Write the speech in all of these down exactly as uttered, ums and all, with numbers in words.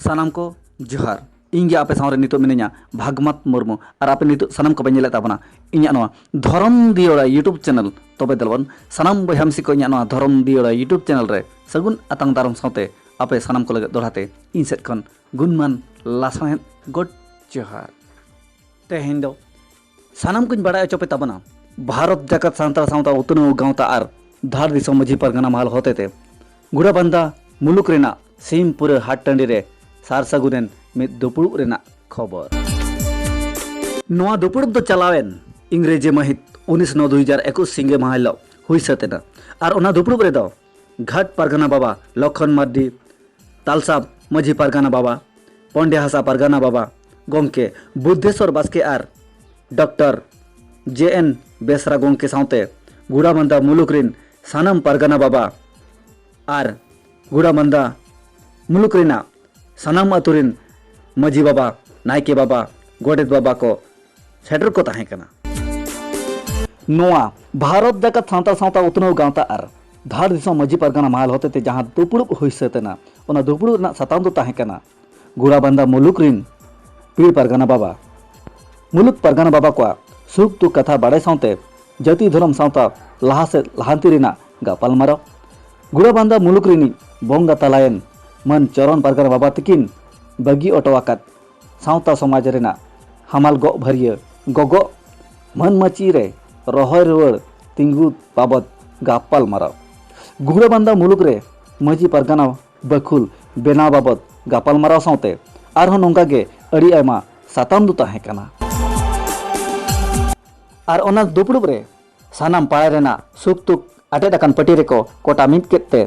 ᱥᱟᱱᱟᱢ ᱠᱚ ᱡᱚᱦᱟᱨ᱾ ᱤᱧ ᱜᱮ ᱟᱯᱮ ᱥᱟᱶ ᱨᱮ ᱱᱤᱛᱚᱜ ᱢᱤᱱᱟᱹᱧᱟ, ᱵᱷᱟᱜᱽᱢᱟᱛ ᱢᱩᱨᱢᱩ᱾ ᱟᱨ ᱟᱯᱮ ᱱᱤᱛᱚᱜ ᱥᱟᱱᱟᱢ ᱠᱚᱯᱮ ᱧᱮᱞᱮᱫ ᱛᱟᱵᱚᱱᱟ ᱤᱧᱟᱹᱜ ᱱᱚᱣᱟ ᱫᱷᱚᱨᱚᱢ ᱫᱤᱭᱚᱲᱟ YouTube channel᱾ ᱛᱚᱵᱮ ᱫᱮᱞᱟᱵᱚᱱ ᱥᱟᱱᱟᱢ ᱵᱚᱭᱦᱟ ᱢᱤᱥᱤ ᱠᱚ ᱤᱧᱟᱹᱜ ᱱᱚᱣᱟ ᱫᱷᱚᱨᱚᱢ ᱫᱤᱭᱚᱲᱟ YouTube channel ᱨᱮ ᱥᱟᱹᱜᱩᱱ ᱟᱛᱟᱝ ᱫᱟᱨᱟᱢ ᱥᱟᱶᱛᱮ ᱟᱯᱮ ᱥᱟᱱᱟᱢ ᱠᱚ ᱞᱟᱹᱜᱤᱫ ᱫᱚᱦᱲᱟ ᱛᱮ ᱤᱧ ᱥᱮᱫ ᱠᱷᱚᱱ ᱜᱩᱱᱢᱟᱱ ᱞᱟᱥᱟᱬᱦᱮᱫ ᱜᱚᱰ ᱡᱚᱦᱟᱨ᱾ ᱛᱮᱦᱮᱧ ᱫᱚ ᱥᱟᱱᱟᱢ ᱠᱚᱧ ᱵᱟᱲᱟᱭ ᱦᱚᱪᱚ ᱯᱮ ᱛᱟᱵᱚᱱᱟ, ᱵᱷᱟᱨᱚᱛ ᱡᱟᱠᱟᱛ ᱥᱟᱱᱛᱟᱲ ᱥᱟᱶᱛᱟ ᱩᱛᱱᱟᱹᱣ ᱜᱟᱶᱛᱟ ᱟᱨ ᱫᱷᱟᱲ ᱫᱤᱥᱚᱢ ᱢᱟᱹᱡᱷᱤ ᱯᱟᱨᱜᱟᱱᱟ ᱢᱟᱦᱟᱞ ᱦᱚᱛᱮᱛᱮ ᱜᱩᱲᱟᱵᱟᱱᱫᱟ ᱢᱩᱞᱩᱠ ᱨᱮᱱᱟᱜ ᱥᱤᱢᱯᱩᱨᱟᱹ ᱦᱟᱴ ᱴᱟᱺᱰᱤ ᱨᱮ ᱥᱟᱨ ᱥᱟᱹᱜᱩᱱᱮᱱ ᱢᱤᱫ ᱫᱩᱯᱲᱩᱵ ᱨᱮᱱᱟᱜ ᱠᱷᱚᱵᱚᱨ᱾ ᱱᱚᱣᱟ ᱫᱩᱯᱲᱩᱵ ᱫᱚ ᱪᱟᱞᱟᱣᱮᱱ ᱤᱝᱨᱮᱡᱤ ᱢᱟᱹᱦᱤᱛ ᱩᱱᱤᱥ ᱱᱚ ᱫᱩ ᱦᱟᱡᱟᱨ ᱮᱠᱩᱥ ᱥᱤᱸᱜᱮ ᱢᱟᱦᱟ ᱦᱤᱞᱳᱜ ᱦᱩᱭ ᱥᱟᱹᱛ ᱮᱱᱟ᱾ ᱟᱨ ᱚᱱᱟ ᱫᱩᱯᱲᱩᱵ ᱨᱮᱫᱚ ᱜᱷᱟᱴ ᱯᱟᱨᱜᱟᱱᱟ ᱵᱟᱵᱟ ᱞᱚᱠᱷᱚᱱ ᱢᱟᱨᱰᱤ, ᱛᱟᱞᱥᱟᱵ ᱢᱟᱹᱡᱷᱤ ᱯᱟᱨᱜᱟᱱᱟ ᱵᱟᱵᱟ, ᱯᱚᱱᱰᱮ ᱦᱟᱥᱟ ᱯᱟᱨᱜᱟᱱᱟ ᱵᱟᱵᱟ ᱜᱚᱢᱠᱮ ᱵᱩᱫᱽᱫᱷᱮᱥᱚᱨ ᱵᱟᱥᱠᱮ ᱟᱨ ᱰᱚᱠᱴᱚᱨ ᱡᱮ ᱮᱱ ᱵᱮᱥᱨᱟ ᱜᱚᱢᱠᱮ ᱥᱟᱶᱛᱮ ᱜᱩᱲᱟᱵᱟᱱᱫᱟ ᱢᱩᱞᱩᱠ ᱨᱤᱱ ᱥᱟᱱᱟᱢ ᱯᱟᱨᱜᱟᱱᱟ ᱵᱟᱵᱟ ᱟᱨ ᱜᱩᱲᱟᱵᱟᱱᱫᱟ ᱢᱩᱞᱩᱠ ᱨᱮᱱᱟᱜ ᱥᱟᱱᱟᱢ ᱟᱹᱛᱩ ᱨᱤᱱ ᱢᱟᱹᱡᱷᱤ ᱵᱟᱵᱟ, ᱱᱟᱭᱠᱮ ᱵᱟᱵᱟ, ᱜᱚᱰᱮᱛ ᱵᱟᱵᱟ ᱠᱚ ᱥᱮᱴᱮᱨ ᱠᱚ ᱛᱟᱦᱮᱸ ᱠᱟᱱᱟ᱾ ᱱᱚᱣᱟ ᱵᱷᱟᱨᱚᱛ ᱡᱟᱠᱟᱛ ᱥᱟᱱᱛᱟᱲ ᱥᱟᱶᱛᱟ ᱩᱛᱱᱟᱹᱣ ᱜᱟᱶᱛᱟ ᱟᱨ ᱫᱷᱟᱲ ᱫᱤᱥᱚᱢ ᱢᱟᱹᱡᱷᱤ ᱯᱟᱨᱜᱟᱱᱟ ᱢᱟᱦᱟᱞ ᱦᱚᱛᱮᱛᱮ ᱡᱟᱦᱟᱸ ᱫᱩᱯᱲᱩᱵ ᱦᱩᱭ ᱥᱟᱹᱛ ᱮᱱᱟ, ᱚᱱᱟ ᱫᱩᱯᱲᱩᱵ ᱨᱮᱱᱟᱜ ᱥᱟᱛᱟᱢ ᱫᱚ ᱛᱟᱦᱮᱸ ᱠᱟᱱᱟ ᱜᱩᱲᱟᱵᱟᱱᱫᱟ ᱢᱩᱞᱩᱠ ᱨᱤᱱ ᱯᱤᱲ ᱯᱟᱨᱜᱟᱱᱟ ᱵᱟᱵᱟ, ᱢᱩᱞᱩᱠ ᱯᱟᱨᱜᱟᱱᱟ ᱵᱟᱵᱟ ᱠᱚᱣᱟᱜ ᱥᱩᱠ ᱫᱩᱠ ᱠᱟᱛᱷᱟ ᱵᱟᱲᱟᱭ ᱥᱟᱶᱛᱮ ᱡᱟᱹᱛᱤ ᱫᱷᱚᱨᱚᱢ ᱥᱟᱶᱛᱟ ᱞᱟᱦᱟ ᱥᱮᱫ ᱞᱟᱦᱟᱱᱛᱤ ᱨᱮᱱᱟᱜ ᱜᱟᱯᱟᱞᱢᱟᱨᱟᱣ᱾ ᱜᱩᱲᱟᱵᱟᱱᱫᱟ ᱢᱩᱞᱩᱠ ᱨᱤᱱᱤᱡ ᱵᱚᱸᱜᱟ ᱛᱟᱞᱟᱭᱮᱱ ᱢᱟᱹᱱ ᱪᱚᱨᱚᱱ ᱯᱟᱨᱜᱟᱱᱟ ᱵᱟᱵᱟ ᱛᱤᱠᱤᱱ ᱵᱟᱹᱜᱤ ᱚᱴᱚ ᱟᱠᱟᱫ ᱥᱟᱶᱛᱟ ᱥᱚᱢᱟᱡᱽ ᱨᱮᱱᱟᱜ ᱦᱟᱢᱟᱞ ᱜᱚᱜ ᱵᱷᱟᱹᱨᱭᱟᱹ ᱜᱚᱜᱚᱜ ᱢᱟᱹᱱ ᱢᱟᱹᱪᱤ ᱨᱮ ᱨᱚᱦᱚᱭ ᱨᱩᱣᱟᱹᱲ ᱛᱤᱸᱜᱩ ᱵᱟᱵᱚᱫ ᱜᱟᱯᱟᱞ ᱢᱟᱨᱟᱣ᱾ ᱜᱩᱲᱟᱵᱟᱱᱫᱟ ᱢᱩᱞᱩᱠ ᱨᱮ ᱢᱟᱹᱡᱷᱤ ᱯᱟᱨᱜᱟᱱᱟ ᱵᱟᱹᱠᱷᱩᱞ ᱵᱮᱱᱟᱣ ᱵᱟᱵᱚᱫ ᱜᱟᱯᱟᱞ ᱢᱟᱨᱟᱣ ᱥᱟᱶᱛᱮ ᱟᱨᱦᱚᱸ ᱱᱚᱝᱠᱟ ᱜᱮ ᱟᱹᱰᱤ ᱟᱭᱢᱟ ᱥᱟᱛᱟᱢ ᱫᱚ ᱛᱟᱦᱮᱸ ᱠᱟᱱᱟ᱾ ᱟᱨ ᱚᱱᱟ ᱫᱩᱯᱲᱩᱵ ᱨᱮ ᱥᱟᱱᱟᱢ ᱯᱟᱲᱟ ᱨᱮᱱᱟᱜ ᱥᱩᱠ ᱫᱩᱠ ᱟᱴᱮᱫ ᱟᱠᱟᱱ ᱯᱟᱹᱴᱤ ᱨᱮᱠᱚ ᱠᱚᱴᱟ ᱢᱤᱫ ᱠᱮᱫ ᱛᱮ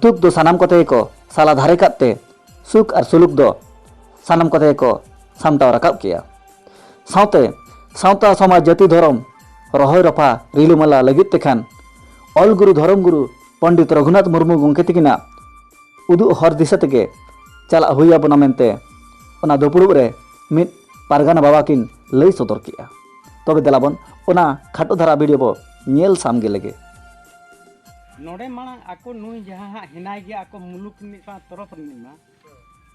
ᱫᱩᱠ ᱫᱚ ᱥᱟᱱᱟᱢ ᱠᱚᱛᱮ ᱜᱮᱠᱚ ᱥᱟᱞᱟ ᱫᱷᱟᱨᱮ ᱠᱟᱜ ᱛᱮ ᱥᱩᱠ ᱟᱨ ᱥᱩᱞᱩᱠ ᱫᱚ ᱥᱟᱱᱟᱢ ᱠᱚᱛᱮ ᱜᱮᱠᱚ ᱥᱟᱢᱴᱟᱣ ᱨᱟᱠᱟᱵ ᱠᱮᱜᱼᱟ᱾ ᱥᱟᱶᱛᱮ ᱥᱟᱶᱛᱟ ᱥᱚᱢᱟᱡᱽ ᱡᱟᱹᱛᱤ ᱫᱷᱚᱨᱚᱢ ᱨᱚᱦᱚᱭ ᱨᱚᱯᱷᱟ ᱨᱤᱞᱟᱹᱢᱟᱞᱟ ᱞᱟᱹᱜᱤᱫ ᱛᱮᱠᱷᱟᱱ ᱚᱞ ᱜᱩᱨᱩ ᱫᱷᱚᱨᱚᱢ ᱜᱩᱨᱩ ᱯᱚᱱᱰᱤᱛ ᱨᱚᱜᱷᱩᱱᱟᱛᱷ ᱢᱩᱨᱢᱩ ᱜᱚᱢᱠᱮ ᱛᱤᱠᱤᱱᱟᱜ ᱩᱫᱩᱜ ᱦᱚᱨ ᱫᱤᱥᱟᱹ ᱛᱮᱜᱮ ᱪᱟᱞᱟᱜ ᱦᱩᱭ ᱟᱵᱚᱱᱟ ᱢᱮᱱᱛᱮ ᱚᱱᱟ ᱫᱩᱯᱲᱩᱵ ᱨᱮ ᱢᱤᱫ ᱯᱟᱨᱜᱟᱱᱟ ᱵᱟᱵᱟ ᱠᱤᱱ ᱞᱟᱹᱭ ᱥᱚᱫᱚᱨ ᱠᱮᱜᱼᱟ᱾ ᱛᱚᱵᱮ ᱫᱮᱞᱟᱵᱚᱱ ᱚᱱᱟ ᱠᱷᱟᱴᱚ ᱫᱷᱟᱨᱟ ᱵᱷᱤᱰᱤᱭᱳ ᱵᱚ ᱧᱮᱞ ᱥᱟᱢᱜᱮ ᱞᱮᱜᱮ᱾ ᱱᱚᱰᱮ ᱢᱟᱲᱟᱝ ᱟᱠᱚ ᱱᱩᱭ ᱡᱟᱦᱟᱸ ᱦᱟᱸᱜ ᱦᱮᱱᱟᱭ ᱜᱮᱭᱟ, ᱟᱠᱚ ᱢᱩᱞᱩᱠ ᱨᱤᱱᱤᱡ ᱢᱟ ᱛᱚᱨᱚᱯ ᱨᱤᱱᱤᱡ ᱢᱟ,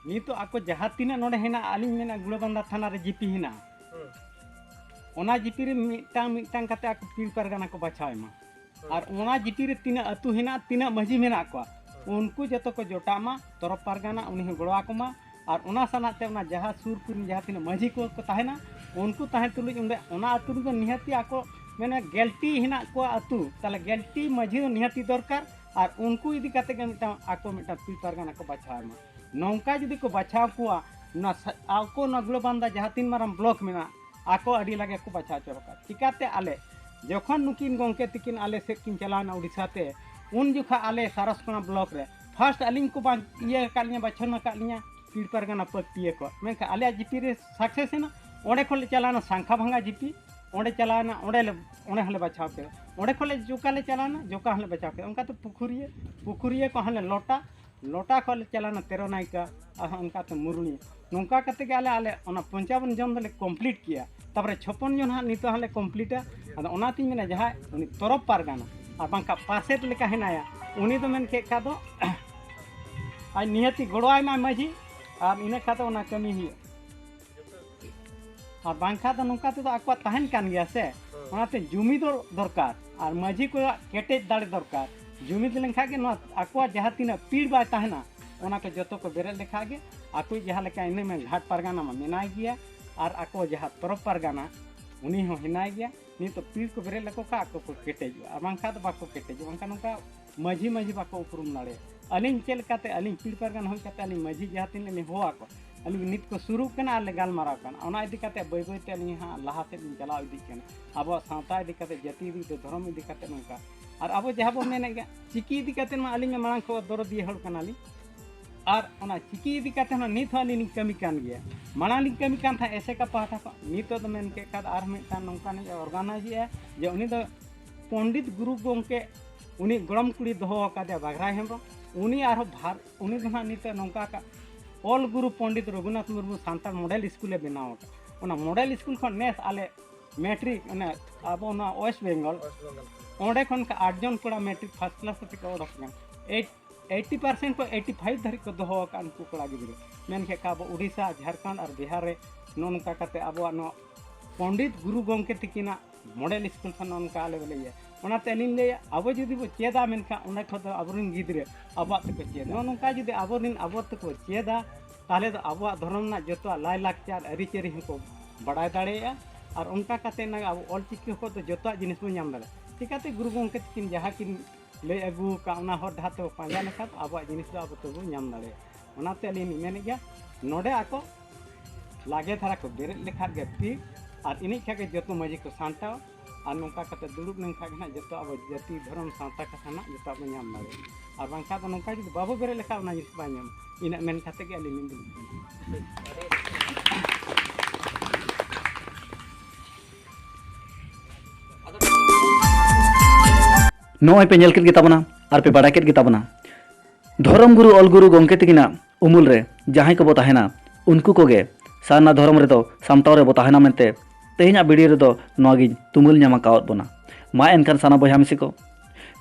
ᱱᱤᱛᱚᱜ ᱟᱠᱚ ᱡᱟᱦᱟᱸ ᱛᱤᱱᱟᱹᱜ ᱱᱚᱰᱮ ᱦᱮᱱᱟᱜᱼᱟ, ᱟᱹᱞᱤᱧ ᱢᱮᱱᱟ ᱜᱩᱲᱟᱹᱵᱟᱱᱫᱟ ᱛᱷᱟᱱᱟ ᱨᱮ ᱡᱤᱯᱤ ᱦᱮᱱᱟᱜᱼᱟ᱾ ᱦᱩᱸ᱾ ᱚᱱᱟ ᱡᱤᱯᱤ ᱨᱮ ᱢᱤᱫᱴᱟᱝ ᱢᱤᱫᱴᱟᱝ ᱠᱟᱛᱮ ᱟᱠᱚ ᱯᱤᱲ ᱯᱟᱨᱜᱟᱱᱟ ᱠᱚ ᱵᱟᱪᱷᱟᱣ ᱮᱢᱟ᱾ ᱦᱩᱸ᱾ ᱟᱨ ᱚᱱᱟ ᱡᱤᱯᱤ ᱨᱮ ᱛᱤᱱᱟᱹᱜ ᱟᱹᱛᱩ ᱦᱮᱱᱟᱜᱼᱟ, ᱛᱤᱱᱟᱹᱜ ᱢᱟᱹᱡᱷᱤ ᱢᱮᱱᱟᱜ ᱠᱚᱣᱟ, ᱦᱩᱸ᱾ ᱩᱱᱠᱩ ᱡᱚᱛᱚ ᱠᱚ ᱡᱚᱴᱟᱜ ᱢᱟ, ᱛᱚᱨᱚᱯ ᱯᱟᱨᱜᱟᱱᱟ ᱩᱱᱤ ᱦᱚᱸ ᱜᱚᱲᱚ ᱟᱠᱚ ᱢᱟ᱾ ᱟᱨ ᱚᱱᱟ ᱥᱟᱞᱟᱜ ᱛᱮ ᱚᱱᱟ ᱡᱟᱦᱟᱸ ᱥᱩᱨ ᱠᱚᱨᱮᱱ ᱡᱟᱦᱟᱸ ᱛᱤᱱᱟᱹᱜ ᱢᱟᱹᱡᱷᱤ ᱠᱚ ᱠᱚ ᱛᱟᱦᱮᱱᱟ, ᱩᱱᱠᱩ ᱛᱟᱦᱮᱸ ᱛᱩᱞᱩᱡ ᱚᱸᱰᱮ ᱚᱱᱟ ᱟᱹᱛᱩ ᱨᱮᱫᱚ ᱱᱤᱦᱟᱹᱛᱤ ᱟᱠᱚ ᱢᱟᱱᱮ ᱜᱮᱞᱴᱤ ᱦᱮᱱᱟᱜ ᱠᱚᱣᱟ ᱟᱹᱛᱩ, ᱛᱟᱦᱚᱞᱮ ᱜᱮᱞᱴᱤ ᱢᱟᱹᱡᱷᱤ ᱫᱚ ᱱᱤᱦᱟᱹᱛᱤ ᱫᱚᱨᱠᱟᱨ᱾ ᱟᱨ ᱩᱱᱠᱩ ᱤᱫᱤ ᱠᱟᱛᱮ ᱜᱮ ᱢᱤᱫᱴᱟᱝ ᱟᱠᱚ ᱢᱤᱫᱴᱟᱝ ᱯᱤᱲ ᱯᱟᱨᱜᱟᱱᱟ ᱠᱚ ᱵᱟᱪᱷᱟᱣ ᱢᱟ᱾ ᱱᱚᱝᱠᱟ ᱡᱩᱫᱤ ᱠᱚ ᱵᱟᱪᱷᱟᱣ ᱠᱚᱣᱟ, ᱱᱚᱣᱟ ᱥᱟ-, ᱟᱠᱚ ᱱᱚᱣᱟ ᱜᱩᱲᱟᱹᱵᱟᱱᱫᱟ ᱡᱟᱦᱟᱸ ᱛᱤᱱ ᱢᱟᱨᱟᱝ ᱵᱞᱚᱠ ᱢᱮᱱᱟᱜᱼᱟ, ᱟᱠᱚ ᱟᱹᱰᱤ ᱞᱟᱜᱮ ᱠᱚ ᱵᱟᱪᱷᱟᱣ ᱪᱚ ᱟᱠᱟᱫ᱾ ᱪᱤᱠᱟᱛᱮ ᱟᱞᱮ ᱡᱚᱠᱷᱚᱱ ᱱᱩᱠᱤᱱ ᱜᱚᱢᱠᱮ ᱛᱤᱠᱤᱱ ᱟᱞᱮ ᱥᱮᱫ ᱠᱤᱱ ᱪᱟᱞᱟᱣᱱᱟ ᱩᱲᱤᱥᱥᱟ ᱛᱮ, ᱩᱱ ᱡᱚᱠᱷᱟ ᱟᱞᱮ ᱥᱟᱨᱚᱥᱠᱳᱱᱟ ᱵᱞᱚᱠ ᱨᱮ ᱯᱷᱟᱥᱴ ᱟᱹᱞᱤᱧ ᱠᱚ ᱵᱟᱝ ᱤᱭᱟᱹ ᱟᱠᱟᱫ ᱞᱤᱧᱟ, ᱵᱟᱪᱷᱚᱱ ᱟᱠᱟᱫ ᱞᱤᱧᱟ ᱯᱤᱲ ᱯᱟᱨᱜᱟᱱᱟ ᱯᱟᱹᱠᱛᱤᱭᱟᱹ ᱠᱚ᱾ ᱢᱮᱱᱠᱷᱟᱱ ᱟᱞᱮᱭᱟᱜ ᱡᱤᱯᱤ ᱨᱮ ᱥᱟᱠᱥᱮᱥ ᱮᱱᱟ᱾ ᱚᱸᱰᱮ ᱠᱷᱚᱱ ᱞᱮ ᱪᱟᱞᱟᱣᱱᱟ ᱥᱟᱝᱠᱷᱟ ᱵᱷᱟᱝᱜᱟ ᱡᱤᱯᱤ, ᱚᱸᱰᱮ ᱪᱟᱞᱟᱣᱱᱟ, ᱚᱸᱰᱮ ᱞᱮ, ᱚᱸᱰᱮ ᱦᱚᱸᱞᱮ ᱵᱟᱪᱷᱟᱣ ᱠᱮᱫᱟ᱾ ᱚᱸᱰᱮ ᱠᱷᱚᱱ ᱞᱮ ᱡᱚᱠᱟ ᱞᱮ ᱪᱟᱞᱟᱣᱱᱟ, ᱡᱚᱠᱟ ᱦᱚᱸᱞᱮ ᱵᱟᱪᱷᱟᱣ ᱠᱮᱫᱟ᱾ ᱚᱱᱠᱟᱛᱮ ᱯᱩᱠᱷᱩᱨᱤᱭᱟᱹ, ᱯᱩᱠᱷᱩᱨᱤᱭᱟᱹ ᱠᱚ ᱦᱚᱸᱞᱮ ᱞᱚᱴᱟ, ᱞᱚᱴᱟ ᱠᱷᱚᱱ ᱞᱮ ᱪᱟᱞᱟᱣᱱᱟ ᱛᱮᱨᱚ ᱱᱟᱭᱠᱟ, ᱟᱨᱦᱚᱸ ᱚᱱᱠᱟᱛᱮ ᱢᱩᱨᱩᱱᱤ᱾ ᱱᱚᱝᱠᱟ ᱠᱟᱛᱮ ᱜᱮ ᱟᱞᱮ, ᱟᱞᱮ ᱚᱱᱟ ᱯᱚᱧᱪᱟᱵᱚᱱ ᱡᱚᱱ ᱫᱚᱞᱮ ᱠᱚᱢᱯᱞᱤᱴ ᱠᱮᱜᱼᱟ᱾ ᱛᱟᱨᱯᱚᱨᱮ ᱪᱷᱚᱯᱚᱱ ᱡᱚᱱ ᱦᱟᱸᱜ ᱱᱤᱛᱚᱜ ᱦᱟᱸᱜ ᱞᱮ ᱠᱚᱢᱯᱞᱤᱴᱟ᱾ ᱟᱫᱚ ᱚᱱᱟᱛᱤᱧ ᱢᱮᱱᱟ, ᱡᱟᱦᱟᱸᱭ ᱩᱱᱤ ᱛᱚᱨᱚᱯ ᱯᱟᱨᱜᱟᱱᱟ ᱟᱨ ᱵᱟᱝᱠᱷᱟᱱ ᱯᱟᱨᱥᱮᱛ ᱞᱮᱠᱟ ᱦᱮᱱᱟᱭᱟ, ᱩᱱᱤ ᱫᱚ ᱢᱮᱱ ᱠᱮᱫ ᱠᱷᱟᱱ ᱫᱚ ᱟᱡ ᱱᱤᱦᱟᱹᱛᱤ ᱜᱚᱲᱚᱣᱟᱭ ᱢᱟᱭ ᱢᱟᱹᱡᱷᱤ, ᱟᱨ ᱤᱱᱟᱹ ᱠᱷᱟᱱ ᱫᱚ ᱚᱱᱟ ᱠᱟᱹᱢᱤ ᱦᱩᱭᱩᱜᱼᱟ᱾ ᱟᱨ ᱵᱟᱝᱠᱷᱟᱱ ᱫᱚ ᱱᱚᱝᱠᱟ ᱛᱮᱫᱚ ᱟᱠᱚᱣᱟᱜ ᱛᱟᱦᱮᱱ ᱠᱟᱱ ᱜᱮᱭᱟ ᱥᱮ᱾ ᱦᱩᱸ᱾ ᱚᱱᱟᱛᱮ ᱡᱩᱢᱤᱫ ᱫᱚ ᱫᱚᱨᱠᱟᱨ, ᱟᱨ ᱢᱟᱹᱡᱷᱤ ᱠᱚᱣᱟᱜ ᱠᱮᱴᱮᱡ ᱫᱟᱲᱮ ᱫᱚᱨᱠᱟᱨ᱾ ᱡᱩᱢᱤᱫ ᱞᱮᱱᱠᱷᱟᱱ ᱜᱮ ᱱᱚᱣᱟ ᱟᱠᱚᱣᱟᱜ ᱡᱟᱦᱟᱸ ᱛᱤᱱᱟᱹᱜ ᱯᱤᱲ ᱵᱟᱭ ᱛᱟᱦᱮᱱᱟ, ᱚᱱᱟ ᱠᱚ ᱡᱚᱛᱚ ᱠᱚ ᱵᱮᱨᱮᱫ ᱞᱮᱠᱷᱟᱱ ᱜᱮ ᱟᱠᱚᱭᱤᱡ ᱡᱟᱦᱟᱸ ᱞᱮᱠᱟ ᱤᱱᱟᱹ ᱢᱮ ᱜᱷᱟᱴ ᱯᱟᱨᱜᱟᱱᱟ ᱢᱟ ᱢᱮᱱᱟᱭ ᱜᱮᱭᱟ, ᱟᱨ ᱟᱠᱚ ᱡᱟᱦᱟᱸ ᱛᱚᱨᱚᱯ ᱯᱟᱨᱜᱟᱱᱟ ᱩᱱᱤ ᱦᱚᱸ ᱦᱮᱱᱟᱭ ᱜᱮᱭᱟ᱾ ᱱᱤᱛᱚᱜ ᱯᱤᱲ ᱠᱚ ᱵᱮᱨᱮᱫ ᱞᱮᱠᱚ ᱠᱷᱟᱱ ᱟᱠᱚ ᱠᱚ ᱠᱮᱴᱮᱡᱚᱜᱼᱟ, ᱟᱨ ᱵᱟᱝᱠᱷᱟᱱ ᱫᱚ ᱵᱟᱠᱚ ᱠᱮᱴᱮᱡᱚᱜᱼᱟ᱾ ᱵᱟᱝᱠᱷᱟᱱ ᱱᱚᱝᱠᱟ ᱢᱟᱹᱡᱷᱤ ᱢᱟᱹᱡᱷᱤ ᱵᱟᱠᱚ ᱩᱯᱨᱩᱢ ᱫᱟᱲᱮᱭᱟᱜᱼᱟ᱾ ᱟᱹᱞᱤᱧ ᱪᱮᱫ ᱞᱮᱠᱟᱛᱮ, ᱟᱹᱞᱤᱧ ᱯᱤᱲ ᱯᱟᱨᱜᱟᱱᱟ ᱦᱩᱭ ᱠᱟᱛᱮ ᱟᱹᱞᱤᱧ ᱢᱟᱹᱡᱷᱤ ᱡᱟᱦᱟᱸ ᱛᱤᱱᱟᱹᱜ ᱞᱤᱧ ᱦᱚᱦᱚ ᱟᱠᱚ, ᱟᱹᱞᱤᱧ ᱱᱤᱛ ᱠᱚ ᱥᱩᱨᱩᱜ ᱠᱟᱱᱟ ᱟᱨ ᱞᱮ ᱜᱟᱞᱢᱟᱨᱟᱣ ᱠᱟᱱᱟ, ᱚᱱᱟ ᱤᱫᱤ ᱠᱟᱛᱮ ᱵᱟᱹᱭ ᱵᱟᱹᱭ ᱛᱮ ᱟᱹᱞᱤᱧ ᱦᱟᱸᱜ ᱞᱟᱦᱟ ᱥᱮᱫ ᱞᱤᱧ ᱪᱟᱞᱟᱣ ᱤᱫᱤᱜ ᱠᱟᱱᱟ᱾ ᱟᱵᱚᱣᱟᱜ ᱥᱟᱶᱛᱟ ᱤᱫᱤ ᱠᱟᱛᱮ, ᱡᱟᱹᱛᱤ ᱤᱫᱤ ᱠᱟᱛᱮ, ᱫᱷᱚᱨᱚᱢ ᱤᱫᱤ ᱠᱟᱛᱮ ᱱᱚᱝᱠᱟ᱾ ᱟᱨ ᱟᱵᱚ ᱡᱟᱦᱟᱸ ᱵᱚᱱ ᱢᱮᱱᱮᱫ ᱜᱮᱭᱟ, ᱪᱤᱠᱤ ᱤᱫᱤ ᱠᱟᱛᱮ ᱢᱟ ᱟᱹᱞᱤᱧ ᱢᱟ ᱢᱟᱲᱟᱝ ᱠᱷᱚᱱ ᱫᱚᱨᱚᱫᱤᱭᱟᱹ ᱦᱚᱲ ᱠᱟᱱᱟᱞᱤᱧ᱾ ᱟᱨ ᱚᱱᱟ ᱪᱤᱠᱤ ᱤᱫᱤ ᱠᱟᱛᱮ ᱦᱚᱸ ᱱᱤᱛ ᱦᱚᱸ ᱟᱹᱞᱤᱧ ᱞᱤᱧ ᱠᱟᱹᱢᱤ ᱠᱟᱱ ᱜᱮᱭᱟ᱾ ᱢᱟᱲᱟᱝ ᱞᱤᱧ ᱠᱟᱹᱢᱤ ᱠᱟᱱ ᱛᱟᱦᱮᱸᱫ ᱮᱥᱮᱠᱟ ᱯᱟᱦᱴᱟ ᱠᱷᱚᱱ, ᱱᱤᱛᱚᱜ ᱫᱚ ᱢᱮᱱ ᱠᱮᱫ ᱠᱷᱟᱱ ᱟᱨ ᱢᱤᱫᱴᱟᱝ ᱱᱚᱝᱠᱟᱱᱤᱡ ᱚᱨᱜᱟᱱᱟᱭᱤᱡᱽ ᱮᱫᱼᱟ ᱡᱮ ᱩᱱᱤ ᱫᱚ ᱯᱚᱱᱰᱤᱛ ᱜᱩᱨᱩ ᱜᱚᱢᱠᱮ, ᱩᱱᱤ ᱜᱚᱲᱚᱢ ᱠᱩᱲᱤ ᱫᱚᱦᱚ ᱟᱠᱟᱫᱮᱭᱟ ᱵᱟᱜᱽᱨᱟᱭ ᱦᱮᱢᱵᱨᱚᱢ᱾ ᱩᱱᱤ ᱟᱨᱦᱚᱸ ᱵᱷᱟᱨ-, ᱩᱱᱤ ᱫᱚ ᱦᱟᱸᱜ ᱱᱤᱛᱚᱜ ᱱᱚᱝᱠᱟ ᱟᱠᱟᱫ, ᱚᱞ ᱜᱩᱨᱩ ᱯᱚᱱᱰᱤᱛ ᱨᱚᱜᱷᱩᱱᱟᱛᱷ ᱢᱩᱨᱢᱩ ᱥᱟᱱᱛᱟᱲ ᱢᱚᱰᱮᱞ ᱥᱠᱩᱞᱮ ᱵᱮᱱᱟᱣ ᱟᱠᱟᱫ᱾ ᱚᱱᱟ ᱢᱚᱰᱮᱞ ᱥᱠᱩᱞ ᱠᱷᱚᱱ ᱱᱮᱥ ᱟᱞᱮ ᱢᱮᱴᱨᱤᱠ, ᱚᱱᱮ ᱟᱵᱚ ᱱᱚᱣᱟ ᱳᱭᱮᱥᱴ ᱵᱮᱝᱜᱚᱞ, ᱳᱭᱮᱥᱴ ᱵᱮᱝᱜᱚᱞ᱾ ᱚᱸᱰᱮ ᱠᱷᱚᱱ ᱠᱚ ᱟᱴ ᱡᱚᱱ ᱠᱚᱲᱟ ᱢᱮᱴᱨᱤᱠ ᱯᱷᱟᱥᱴ ᱠᱞᱟᱥ ᱠᱟᱛᱮ ᱠᱚ ᱚᱰᱚᱠ ᱟᱠᱟᱱᱟ᱾ ᱮᱭᱤᱴ ᱮᱭᱤᱴᱤ ᱯᱟᱨᱥᱮᱱᱴ ᱠᱷᱚᱱ ᱮᱭᱤᱴᱤ ᱯᱷᱟᱭᱤᱵᱷ ᱫᱷᱟᱹᱨᱤᱡ ᱠᱚ ᱫᱚᱦᱚ ᱟᱠᱟᱫ ᱩᱱᱠᱩ ᱠᱚᱲᱟ ᱜᱤᱫᱽᱨᱟᱹ᱾ ᱢᱮᱱ ᱠᱮᱫ ᱠᱷᱟᱱ ᱟᱵᱚ ᱳᱰᱤᱥᱟ, ᱡᱷᱟᱲᱠᱷᱚᱸᱰ ᱟᱨ ᱵᱤᱦᱟᱨ ᱨᱮ ᱱᱚᱜᱼᱚ ᱱᱚᱝᱠᱟ ᱠᱟᱛᱮ ᱟᱵᱚᱣᱟᱜ ᱱᱚᱣᱟ ᱯᱚᱱᱰᱤᱛ ᱜᱩᱨᱩ ᱜᱚᱢᱠᱮ ᱛᱤᱠᱤᱱᱟᱜ ᱢᱚᱰᱮᱞ ᱥᱠᱩᱞ ᱠᱷᱚᱱ ᱱᱚᱜᱼᱚ ᱱᱚᱝᱠᱟ ᱟᱞᱮ ᱞᱮ ᱤᱭᱟᱹ᱾ ᱚᱱᱟᱛᱮ ᱟᱹᱞᱤᱧ ᱞᱟᱹᱭᱟ, ᱟᱵᱚ ᱡᱩᱫᱤ ᱵᱚ ᱪᱮᱫᱟ, ᱢᱮᱱᱠᱷᱟᱱ ᱚᱸᱰᱮ ᱠᱷᱚᱱ ᱫᱚ ᱟᱵᱚᱨᱮᱱ ᱜᱤᱫᱽᱨᱟᱹ ᱟᱵᱚᱣᱟᱜ ᱛᱮᱠᱚ ᱪᱮᱫᱟ᱾ ᱱᱚᱜᱼᱚ ᱱᱚᱝᱠᱟ ᱡᱩᱫᱤ ᱟᱵᱚᱨᱮᱱ ᱟᱵᱚ ᱛᱮᱠᱚ ᱪᱮᱫᱟ, ᱛᱟᱦᱚᱞᱮ ᱫᱚ ᱟᱵᱚᱣᱟᱜ ᱫᱷᱚᱨᱚᱢ ᱨᱮᱱᱟᱜ ᱡᱚᱛᱚᱣᱟᱜ ᱞᱟᱭᱼᱞᱟᱠᱪᱟᱨ, ᱟᱹᱨᱤᱪᱟᱹᱞᱤ ᱦᱚᱸᱠᱚ ᱵᱟᱲᱟᱭ ᱫᱟᱲᱮᱭᱟᱜᱼᱟ᱾ ᱟᱨ ᱚᱱᱠᱟ ᱠᱟᱛᱮ ᱱᱟᱜ ᱟᱵᱚ ᱚᱞᱪᱤᱠᱤ ᱠᱷᱚᱱ ᱫᱚ ᱡᱚᱛᱚᱣᱟᱜ ᱡᱤᱱᱤᱥ ᱵᱚᱱ ᱧᱟᱢ ᱫᱟᱲᱮᱭᱟᱜᱼᱟ᱾ ᱪᱤᱠᱟᱹᱛᱮ ᱜᱩᱨᱩ ᱜᱚᱢᱠᱮ ᱛᱟᱹᱠᱤᱱ ᱡᱟᱦᱟᱸ ᱠᱤᱱ ᱞᱟᱹᱭ ᱟᱹᱜᱩ ᱟᱠᱟᱫ, ᱚᱱᱟ ᱦᱚᱨ ᱰᱟᱦᱟᱨ ᱛᱮᱵᱚ ᱯᱟᱸᱡᱟ ᱞᱮᱠᱷᱟᱱ ᱟᱵᱚᱣᱟᱜ ᱡᱤᱱᱤᱥ ᱫᱚ ᱟᱵᱚ ᱛᱮᱵᱚ ᱧᱟᱢ ᱫᱟᱲᱮᱭᱟᱜᱼᱟ᱾ ᱚᱱᱟᱛᱮ ᱟᱹᱞᱤᱧ ᱞᱤᱧ ᱢᱮᱱᱮᱫ ᱜᱮᱭᱟ, ᱱᱚᱰᱮ ᱟᱠᱚ ᱞᱟᱜᱮ ᱫᱷᱟᱨᱟ ᱠᱚ ᱵᱮᱨᱮᱫ ᱞᱮᱠᱷᱟᱱ ᱜᱮ ᱴᱷᱤᱠ, ᱟᱨ ᱤᱱᱟᱹᱜ ᱠᱷᱟᱱ ᱜᱮ ᱡᱚᱛᱚ ᱢᱟᱹᱡᱷᱤ ᱠᱚ ᱥᱟᱢᱴᱟᱣᱟ᱾ ᱟᱨ ᱱᱚᱝᱠᱟ ᱠᱟᱛᱮ ᱫᱩᱲᱩᱵ ᱞᱮᱱᱠᱷᱟᱱ ᱜᱮ ᱱᱟᱦᱟᱜ ᱡᱚᱛᱚ ᱟᱵᱚ ᱡᱟᱹᱛᱤ, ᱫᱷᱚᱨᱚᱢ, ᱥᱟᱶᱛᱟ ᱠᱟᱛᱷᱟ ᱱᱟᱦᱟᱜ ᱡᱚᱛᱚ ᱵᱚᱱ ᱧᱟᱢ ᱫᱟᱲᱮᱭᱟᱜᱼᱟ᱾ ᱟᱨ ᱵᱟᱝᱠᱷᱟᱱ ᱫᱚ ᱱᱚᱝᱠᱟ ᱡᱩᱫᱤ ᱵᱟᱵᱚ ᱵᱮᱨᱮᱫ ᱞᱮᱠᱷᱟᱱ ᱚᱱᱟ ᱡᱤᱱᱤᱥ ᱵᱟᱭ ᱧᱟᱢᱚᱜᱼᱟ᱾ ᱤᱱᱟᱹᱜ ᱢᱮᱱ ᱠᱟᱛᱮ ᱜᱮ ᱟᱹᱞᱤᱧ ᱞᱤᱧ ᱫᱩᱲᱩᱵ ᱠᱟᱱᱟ᱾ ᱱᱚᱜᱼᱚᱭ ᱯᱮ ᱧᱮᱞ ᱠᱮᱫ ᱜᱮ ᱛᱟᱵᱚᱱᱟ ᱟᱨ ᱯᱮ ᱵᱟᱲᱟᱭ ᱠᱮᱫ ᱜᱮ ᱛᱟᱵᱚᱱᱟ, ᱫᱷᱚᱨᱚᱢ ᱜᱩᱨᱩ ᱚᱞ ᱜᱩᱨᱩ ᱜᱚᱢᱠᱮ ᱛᱟᱹᱠᱤᱱᱟᱜ ᱩᱢᱩᱞ ᱨᱮ ᱡᱟᱦᱟᱸᱭ ᱠᱚᱵᱚ ᱛᱟᱦᱮᱱᱟ, ᱩᱱᱠᱩ ᱠᱚᱜᱮ ᱥᱟᱨᱱᱟ ᱫᱷᱚᱨᱚᱢ ᱨᱮᱫᱚ ᱥᱟᱢᱴᱟᱣ ᱨᱮᱵᱚ ᱛᱟᱦᱮᱱᱟ ᱢᱮᱱᱛᱮ ᱛᱮᱦᱮᱧᱟᱜ ᱵᱷᱤᱰᱤᱭᱳ ᱨᱮᱫᱚ ᱱᱚᱣᱟ ᱜᱤᱧ ᱛᱩᱢᱟᱹᱞ ᱧᱟᱢ ᱟᱠᱟᱣᱟᱫ ᱵᱚᱱᱟ᱾ ᱢᱟ ᱮᱱᱠᱷᱟᱱ ᱥᱟᱱᱟᱢ ᱵᱚᱭᱦᱟ ᱢᱤᱥᱤ ᱠᱚ,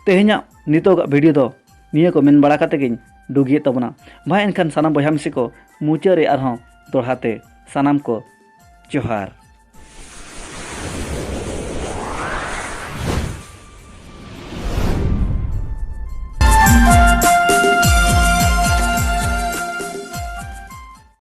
ᱛᱮᱦᱮᱧᱟᱜ ᱱᱤᱛᱚᱜᱟᱜ ᱵᱷᱤᱰᱤᱭᱳ ᱫᱚ ᱱᱤᱭᱟᱹ ᱠᱚ ᱢᱮᱱ ᱵᱟᱲᱟ ᱠᱟᱛᱮ ᱜᱤᱧ ᱰᱩᱜᱤᱭᱮᱫ ᱛᱟᱵᱚᱱᱟ᱾ ᱢᱟ ᱮᱱᱠᱷᱟᱱ ᱥᱟᱱᱟᱢ ᱵᱚᱭᱦᱟ ᱢᱤᱥᱤ ᱠᱚ, ᱢᱩᱪᱟᱹᱫ ᱨᱮ ᱟᱨᱦᱚᱸ ᱫᱚᱦᱲᱟ ᱛᱮ ᱥᱟᱱᱟᱢ ᱠᱚ ᱡᱚᱦᱟᱨ᱾